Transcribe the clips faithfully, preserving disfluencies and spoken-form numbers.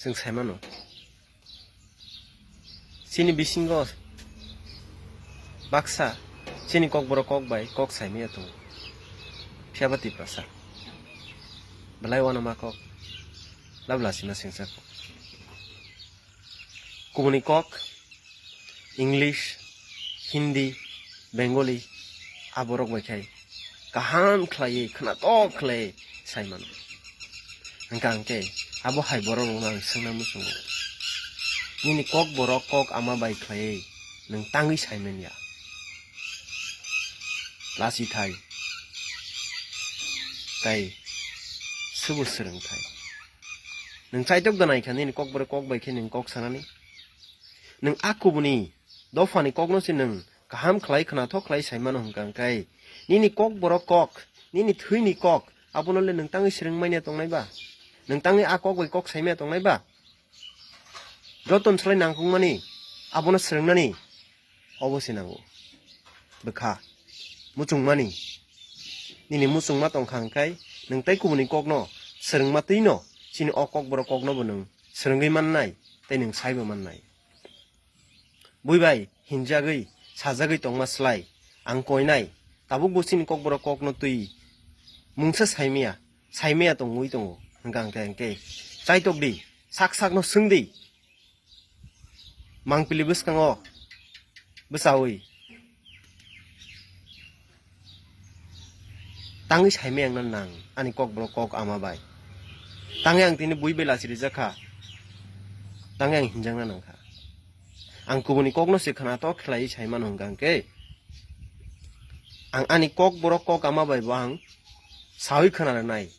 Chwng sai mano, chini bisingo baksa chini kokborok kok bai kok saimaya tongo. Phiyaba Tiprasa belai uanama kok, labla sima sengsa kok. Kubuni kok, English, Hindi, Bengali, aborok bai khai kaham khlaiwi, khwnatok khlaiwi sai mano. Hwnkha hwnkhe abo hai bororokno ang swngna muchungo, nini kokborok kok ama bai khlaiwi nwng tangwi sai manya? Lasi thai tei subu swrwng thai. Nwng chaitok da nai kha nini kokborok kok bai khe nwng kok sanani? Nwng a kubuni dophani kokno se nwng kaham khlai khwnathok khlai sai mano hwnkha hwnkhe, nini kokborok kok, nini thwini kok, abono le nwng tangwi swrwng manya tongnai ba? Nwng tangwi a kok bai kok sai manya tongnai ba? Joto ni slai nangkukmani abono swrwngnani obo se nango. Bwkha muchungmani, nini muchungma tongkha hwnkhe nwng tei kubuni kokno swrwngma twino chini o kokborok kokno bo nwng swrwngwi mannai tei nwng saibo mannai. Bui bai hinjagwi sajagwi tongma slai ang koinai, tabukbo chini kokborok kokno twi mungsa saimaya, saimaya tongwi tongo hwnkha hwnkhe, hwnkhe chaitok di, sak sakno swng di. Mangpili bwskango bwchawi tangwi saimaya wngna nang ani kokborok kok ama bai. Tangwi ang tini bui bai lachi rijak kha, tangwi ang hinjakna nang kha. Ang kubuni kokno se khwnatok khlaiwi sai mano hwnkha hwnkhe, ang ani kokborok kok ama bai bo ang sawi khwna rwnai,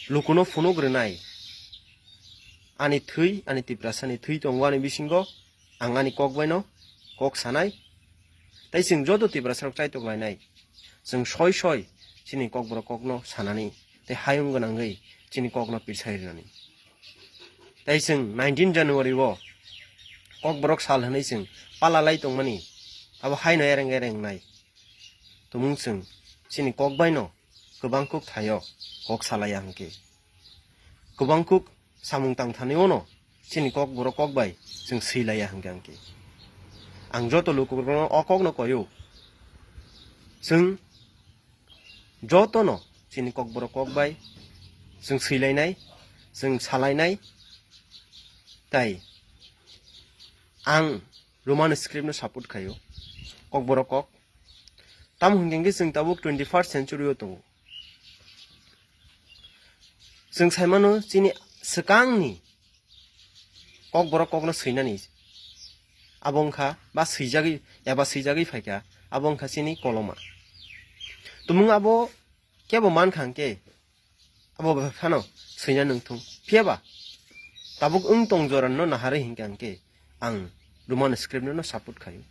lukuno phunuk rwnai. Ani thwi, ani Tiprasani thwi tongo ani bisingo, ang ani kok baino kok sanai. Tei chwng joto Tiprasarok chaitok lainai, chwng soi soi chini kokborok kokno sanani tei hayung gwnangwi chini kokno pirsai rwnani. Tei chwng nineteen January o kokborok sal hwnwi chwng pala lai tongmani, abo haino ereng ereng wngnai. Tumung chwng chini kok baino kwbang kuk thaio kok salaiya hwnkhe, kwbang kuk samung tang thani ono chini kokborok kok bai chwng swi laiya hwnkhe hwnkhe. Ang joto lukurokno o kokno koio, chwng jotono chini kokborok kok bai chwng swi lainai, chwng salainai. Tai ang Roman script no support khaio, kokborok kok. Tamo hwnkhe hwnkhe chwng tabuk twenty first century o tongo. Chwng sai mano chini swkangni kokborok kokno swinani, abo wngkha ba swijagwi eba swijagwi phaikha, abo wngkha chini koloma. Tumung abo kebo mankha hwnkhe abo bai phano swina nungthung. Phiyaba tabuk wng tong jorano naharwi hinkha hwnkhe ang Roman script no support khaio.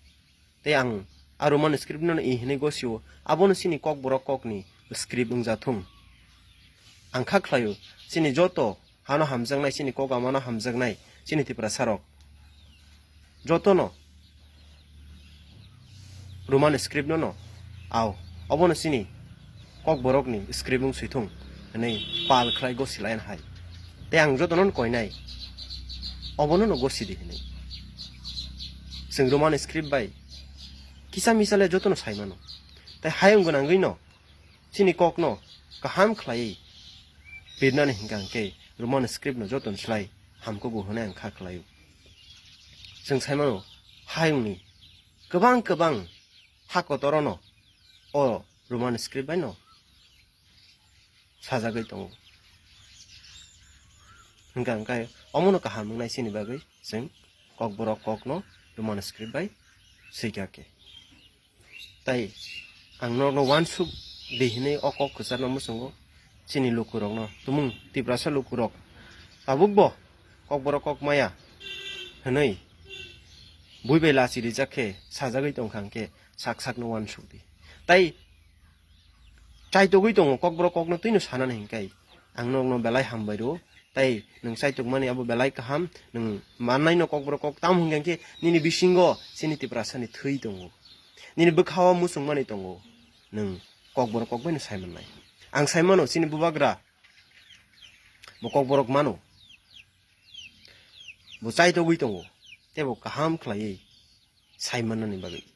Tei ang a Roman script no i hinwi gosio, abono chini kokborok kokni script wngjathung. Ang kha khlaio, chini joto hano hamjaknai, chini kok amano hamjaknai, chini Tiprasarok jotono Roman script no no, ao, obono chini kokborokni script wng swithung hwnwi pal khlai gosi laina hai. Tei ang jotono koinai, obono no gosi di hwnwi. Chwng Roman script bai kisa misa le jotono sai mano. Tei hayung gwnangwi no chini kokno kaham khlaiwi pirnani hinkha hwnkhe Roman script no jotono slai hamkugo hwnwi ang kha khlaio. Chwng sai mano, hayungni kwbang kwbang ha kotorono o Roman script bai no sajagwi tongo. Hwnkha hwnkhe omono kaham wngnai chini bagwi chwng kokborok kokno Roman script bai swikha khe. Tai ang norokno uansuk di hinwi o kok kwcharno muchungo chini lukurokno, tumung Tiprasa lukurok tabukbo kokborok kok maya hwnwi bui bai lachi rijak khe sajagwi tongkha hwnkhe sak sakno uansuk di. Tai chaitogwi tongo, kokborok kokno twino sanani hinkhe ang nokno belai hambai rwo. Tai nwng chaitokmani abo belai kaham, nwng mannaino kokborok kok, tamo hinkhe nini bisingo chini Tiprasani thwi tongo, nini bwkhao muchungmani tongo, nwng kokborok kok baino sai mannai. Ang sai mano chini bubagra bo kokborok mano. bo chaitogwi tongo, teibo kaham khlaiwi sai mannani bagwi.